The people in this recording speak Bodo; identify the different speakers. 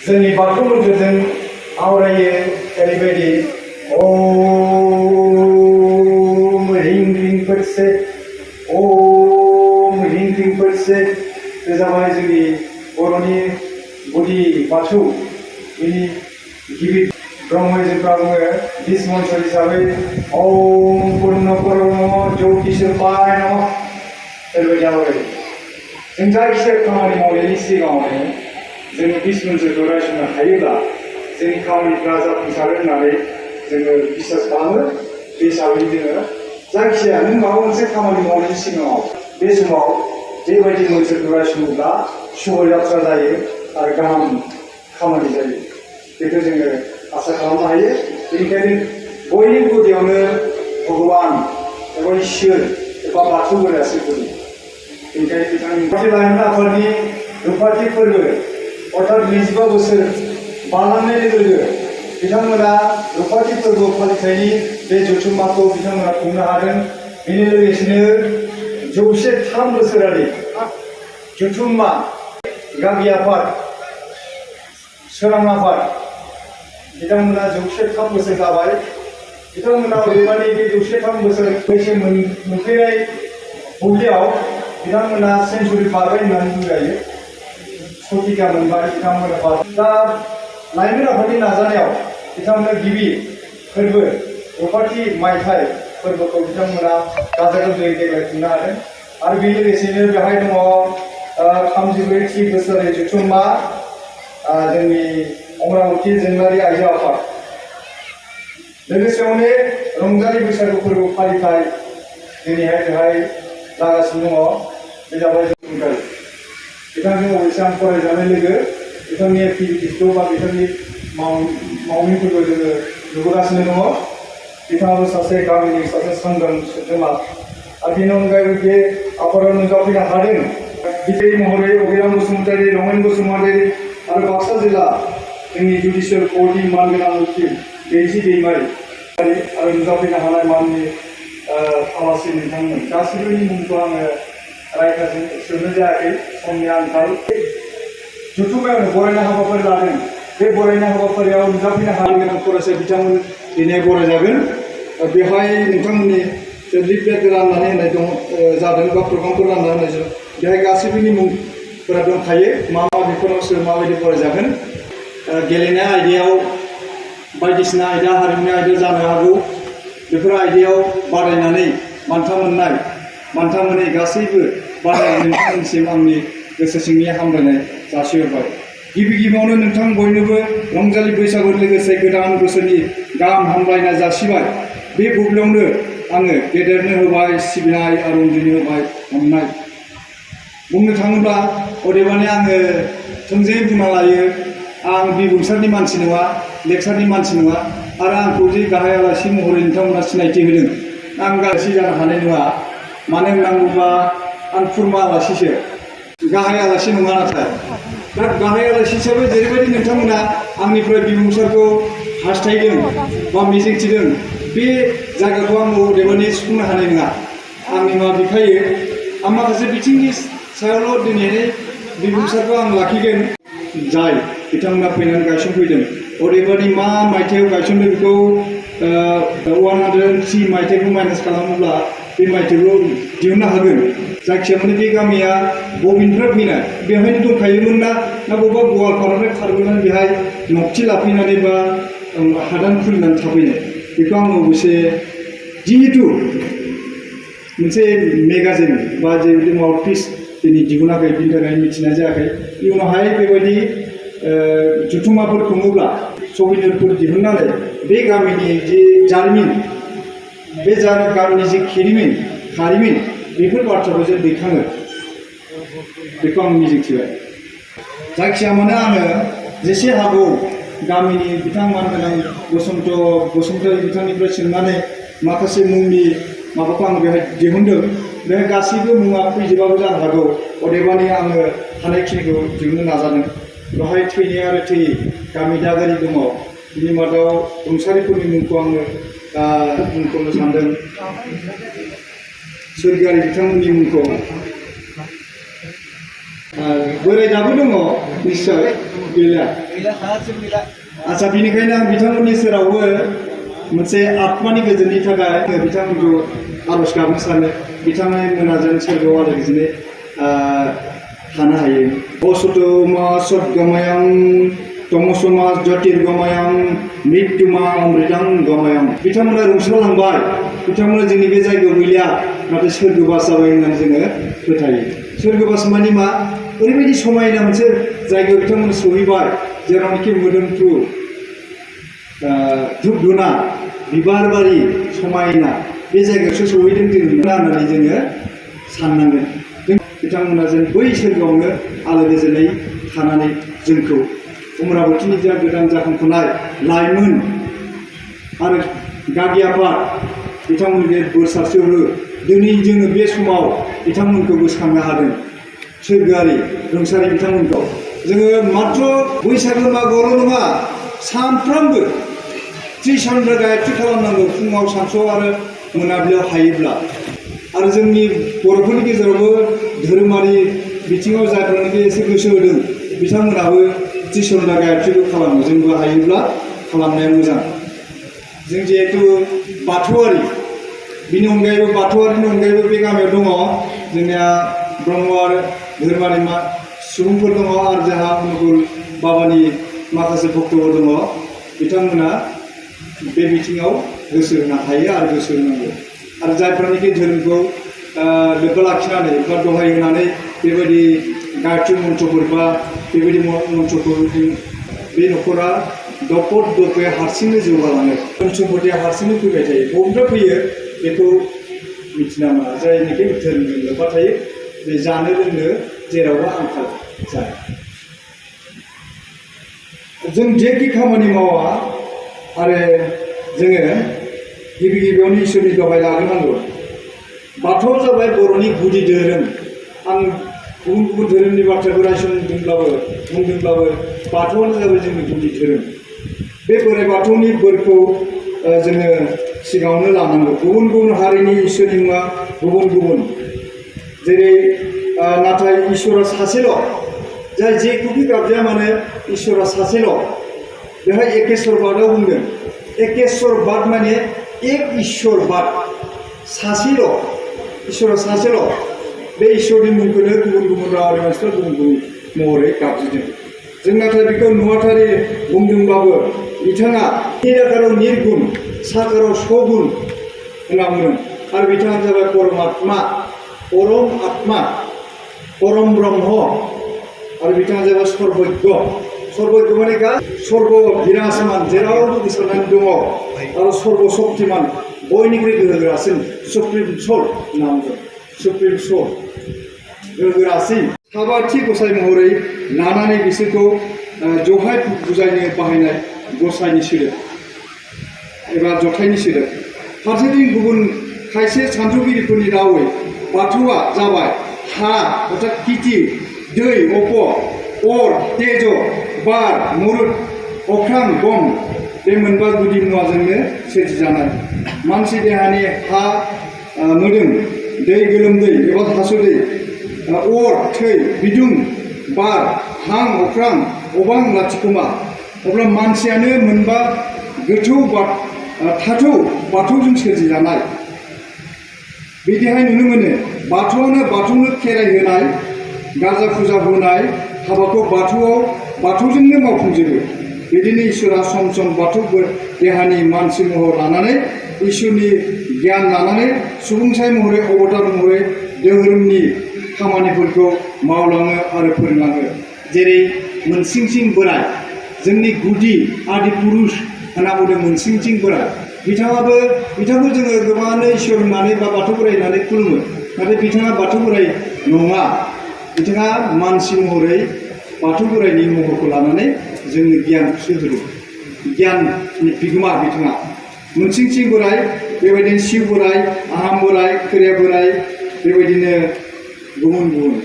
Speaker 1: जोंनि बाथौ मन्त्रजों आवरायो ओरैबायदि ओम ह्रीं क्लीं फटसे ओम ह्रीं क्लीं फटसे बे जाबाय जोंनि बर'नि गुदि बाथौ बेनि गिबि ब्रह्मजोंफ्रा बुङो बिस मन्त्र हिसाबै ओम पुर्ण परम ज्योतिषपाय नमः ओरैबायदि आवरायो जों जायखिजाया खामानि मावनायनि सिगाङावनो जोङो बिस मन्त्रखौ रायसंनो हायोब्ला जोंनि खामानिफ्रा जाफुंसारो होननानै जोङो बिसास खालामो बे हिसाबै जोङो जायखिजाया नों माबा मोनसे खामानि मावनायनि सिगाङाव बे समाव बेबायदि मन्त्रखौ रायसङोब्ला शुभ जात्रा जायो आरो गाहाम खामानि जायो बेखौ जोङो आसा खालामनो हायो बेनिखायनो बयनि गुदियावनो भगवान एबा इसोर एबा बाथौ बोराइसो गुदि बेनिखायनो बिथांनि रुफाथि लाइमोन आफादनि रुफाथि फोरबो अर्थात 25 बोसोर बारलांनाय लोगो लोगो बिथांमोना रुफाथि फोरबो फालिथायनि बे जथुम्माखौ बिथांमोना खुंनो हादों बेनि लोगोसेनो 103 बोसोरारि जथुम्मा गामि आफाद सोरां आफाद बिथांमोना 103 बोसोर जाबाय बिथांमोना ओरैबायदि बे 103 बोसोर बैसो मोनफैनाय बुब्लियाव बिथांमोना सेन्चुरि बारबाय होननानै बुंजायो सतिका मोनबाय बिथांमोना दा लाइमोन आफादनि नाजानायाव बिथांमोना गिबि फोरबो रुफाथि मायथाइ फोरबोखौ बिथांमोना गाजा गोमजायै देग्लाय खुंनो हादों आरो बेनि लोगोसेनो बेहाय दङ 34थि बोसोरारि जथुम्मा जोंनि अमरावती जोंलारि आइजो आफाद लोगोसेयावनो रंजालि बैसागु फोरबो फालिथाय दिनैहाय बेहाय जागासिनो दङ बे जाबाय जथुम्मारि बिथांजों अबयसे आं फरायजानाय लोगो बिथांनि एक्टिभिटिसखौ बा बिथांनि मावमिनफोरखौ जोङो नुबोगासिनो दङ बिथाङाबो सासे गामिनि सासे सांग्रां सोद्रोमा आरो बेनि अनगायैबो बे आफादाव नुजाफैनो हादों बिथांनि महरै अबिराम बसुमतारी रमेन बसुमतारी आरो बाक्सा जिल्ला जोंनि जुडिसियेल कर्टनि मानगोनां उकिल दैजि दैमारि आरो नुजाफैनो हानाय माननि आलासि नोंथांमोन गासैबोनि मुंखौ आङो रायखांनो सोंनो जायाखै समनि आंखाल जथुम्मायावनो बरायनाय हाबाफारि लादों बे बरायनाय हाबाफारियाव नुजाफैनो हानो गोनां फरायसा बिथांमोन दिनै बरायजागोन बेवहाय नोंथांमोननि लिफलेट राननानै होनाय दं जादों बा प्रग्रामफोर रानना होनाय जादों बेहाय गासैबोनि मुंफोरा दंखायो मा मा बेफोराव सोर माबायदि फरायजागोन गेलेनाय आयदायाव बायदिसिना आयदा हारिमुनि आयदा जानो हागौ बेफोर आयदायाव बादायनानै बान्था मोनै गासैबो बादायनाय नोंथांमोननिसिम आंनि गोसो सिंनि हामलायनाय जासिहरबाय गिबियावनो नोंथां बयनोबो रंजालि बैसागु लोगोसे गोदान बोसोरनि गाहाम हामलायनाय जासिबाय बे बुब्लियावनो आङो गेदेरनो होबाय सिबिनाय आरो उन्दैनो होबाय अननाय बुंनो थाङोब्ला अदेबानि आङो थोंजोङै बुंना लायो आं बिबुंसारनि मानसि नङा लेक्सारनि मानसि नङा आरो आंखौ जे गाहाय आलासि महरै नोंथांमोना सिनायथि होदों आं गासै जानो हानाय नङा मानो होननांगौबा आं खुरमा आलासिसो गाहाय आलासि नङा नाथाय दा गाहाय आलासि हिसाबै जेरैबायदि नोंथांमोना आंनिफ्राय बिबुंसारखौ हास्थायदों बा मिजिंथिदों बे जायगाखौ आङो अदेबानि सुफुंनो हानाय नङा आंनि मा बिखायो आं माखासे बिथिंनि सायावल' दिनैहाय बिबुंसारखौ आं लाखिगोन जाय बिथांमोना फैनानै गायसनफैदों अदेबानि मा मायथाइयाव गायसनदों बेखौ 103 मायथाइखौ माइनास खालामोब्ला बे मायथाइखौ दिहुननो हागोन जायखिया माने बे गामिया बबेनिफ्राय फैनाय बेवहायनो दंखायोमोन ना बबेबा गवालपारानिफ्राय खारबोनानै बेहाय न'थि लाफैनानै बा हादान खुलिनानै थाफैनाय बेखौ आं अबयसे जिहेतु मोनसे मेगाजिन बा जे माउथपिस दिनै दिहुनाखै बिनि थाखाय मिथिनाय जायाखै इयुनावहाय बेबायदि जथुम्माफोर खुङोब्ला सबिनरफोर दिहुननानै बे गामिनि जे जारिमिन बे गामिनि जे खारिमिन बेफोर बाथ्राखौ जों दैखाङो बेखौ आं मिजिंथिबाय जायखिया माने आङो जेसे हागौ गामिनि बिथांमोन गोनां बसुमतारी बिथांनिफ्राय सोंनानै माखासे मुंनि माबाखौ आं बेहाय दिहुनदों बे गासैबो मुङा फैजोबाबो जानो हागौ अदेबानि आङो हानायखिनिखौ दिहुननो नाजादों बेवहाय थैनाय आरो थैयि गामि दागारि दङ बिनि मादाव रुंसारिफोरनि मुंखौ आङो बुंख'नो सानदों सोरगोआरि बिथांमोननि मुंखौ बोराय दाबो दङ निश्चय गैला आच्छा बेनिखायनो आं बिथांमोननि सेरावबो मोनसे आत्मानि गोजोननि थाखाय बिथांमोनखौ आरज गाबनो सानो बिथांमोना जेन सोरगोआव आलो गोजोनै थानो हायो असुतमा सद्गमयं तमसमा ज्योतिर्गमयं मृत्युमा अमृतं गमयं बिथांमोना रुंसारलांबाय बिथांमोना जोंनि बे जायगायाव गैलिया नाथाय सोरगोबास जाबाय होननानै जोङो फोथायो सोरगोबास माने मा ओरैबायदि समायना मोनसे जायगायाव बिथांमोना सहैबाय जेरावनोखि मोदोमफ्रु धुप धुना बिबार बारि समायना बे जायगायावसो सहैदों जों होननानै जोङो साननांगोन बिथांमोना जों बै सोरगोआवनो आलो गोजोनै थानानै जोंखौ अमरावतीनि जा गोदान जाखांफुनाय लाइमोन आरो गागि आफाद बिथांमोननि बोर सारस्रिहरो दिनै जोङो बे समाव बिथांमोनखौ गोसोखांनो हादों सोरगोआरि रुंसारि बिथांमोनखौ जोङो मात्र बैसागो मागोआवल' नङा सानफ्रोमबो त्रिसनद्र गायत्री खालामनांगौ फुङाव सानसुआव आरो मोनाबिलियाव हायोब्ला आरो जोंनि बर'फोरनि गेजेरावबो धोरोमारि बिथिङाव जायफोरनाखि एसे गोसो होदों बिथांमोनाबो त्रिसनद्र गायत्रीखौ खालामो जोंबो हायोब्ला खालामनाया मोजां जों जिहेतु बाथौआरि बिनि अनगायैबो बाथौआरिनि अनगायैबो बे गामियाव दङ जोंनिया ब्रह्म आरो धोरोमारि सुबुंफोर दङ आरो जोंहा अनुकुल बाबानि माखासे भक्तफोर दङ बिथांमोना बे बिथिङाव गोसो होनो हायो आरो गोसो होनांगौ आरो जायफोरनाखि धोरोमखौ लोब्बा लाखिनानै बा दहाय होनानै बेबायदि गायत्री मन्त्रफोर बा बेबायदि मन्त्रफोर बे न'खरा दफद दफे हारसिंनो जौगालाङो धन सम्पतिया हारसिंनो फैबाय थायो बबेनिफ्राय फैयो बेखौ मिथिना मोना जायनाखि धोरोमजों लोब्बा थायो बे जानो लोंनो जेरावबो आंखाल जाया जों जेखि खामानि मावा आरो जोङो गिबि गिबियावनो इसोरनि दहाय लाग्रोनांगौ बाथौआ जाबाय बर'नि गुदि धोरोम आं गुबुन गुबुन धोरोमनि बाथ्राखौ बुंदोंब्लाबो बाथौआनो जाबाय जोंनि गुदि धोरोम बे बोराइ बाथौनि बोरखौ जोङो सिगाङावनो लानांगौ गुबुन गुबुन हारिनि इसोरनि मुङा गुबुन गुबुन जेरै नाथाय इसोरा सासेल' जाय जेखौखि गाबज्रिया माने इसोरा सासेल' बेवहाय एकेश्वरबादआव बुंदों एकेश्वरबाद माने एक ईश्वरबाद सासेल' इसोरा सासेल' बे इसोरनि मुंखौनो गुबुन गुबुन रावारि मानसिफ्रा गुबुन गुबुन महरै गाबज्रिदों जों नाथाय बेखौ नुवाथारि बुंदोंब्लाबो बिथाङा निराकाराव निर्गुण साकाराव सगुण होनना बुंदों आरो बिथाङा जाबाय परम आत्मा परम ब्रह्म आरो बिथाङा जाबाय सर्बज्ञ माने सर्ब बिराजमान जेरावबो गोसारनानै दङ आरो सर्ब शक्तिमान बयनिख्रुइ गोहोगोरासिन सुप्रिम सोल होनना बुंदों सुप्रिम सोल गोहोगोरासिन साबाथि गसाइ महरै लानानै बिसोरखौ जहाय बुजायनो बाहायनाय गसाइनि सोदोब एबा जथायनि सोदोब फारसेथिं गुबुन खायसे सानथौगिरिफोरनि रावै बाथौआ जाबाय हा अर्थात किति दै अप अर तेज बार मुरुत अख्रां गम बे मोनबा गुदि मुवाजोंनो सोरजिजानाय मानसि देहानि हा मोदोम दै गोलोमदै एबा हासुदै अर थै बिदुं बार हां अख्रां अबां लाथिखुमा अब्ला मानसियानो मोनबा गोथौ बाथौजों सोरजिजानाय बिदिहाय नुनो मोनो बाथौनो खेराइ होनाय गारजा फुजा होनाय हाबाखौ बाथौजोंनो मावफुंजोबो बिदिनो इसोरा सम सम बाथौ देहानि मानसि महर लानानै इसोरनि गियान लानानै सुबुंसाय महरै अबतार महरै धोरोमनि खामानिफोरखौ मावलाङो आरो फोरोंलाङो जेरै मोनसिंसिं बोराय जोंनि गुदि आदि पुरुष होनना बुंदों मोनसिंसिं बोराय बिथांखौ जोङो गोबाङानो इसोर होननानै बा बाथौ बोराय होननानै खुलुमो नाथाय बिथाङा बाथौ बोराय नङा बिथाङा मानसि महरै बाथौ बोरायनि महरखौ लानानै जोंनो गियानखौसो होदों गियाननि बिगोमा बिथाङा मोनसिंसिं बोराय बेबायदिनो शिव बोराय आहाम बोराय खोरिया बोराय बेबायदिनो गुबुन गुबुन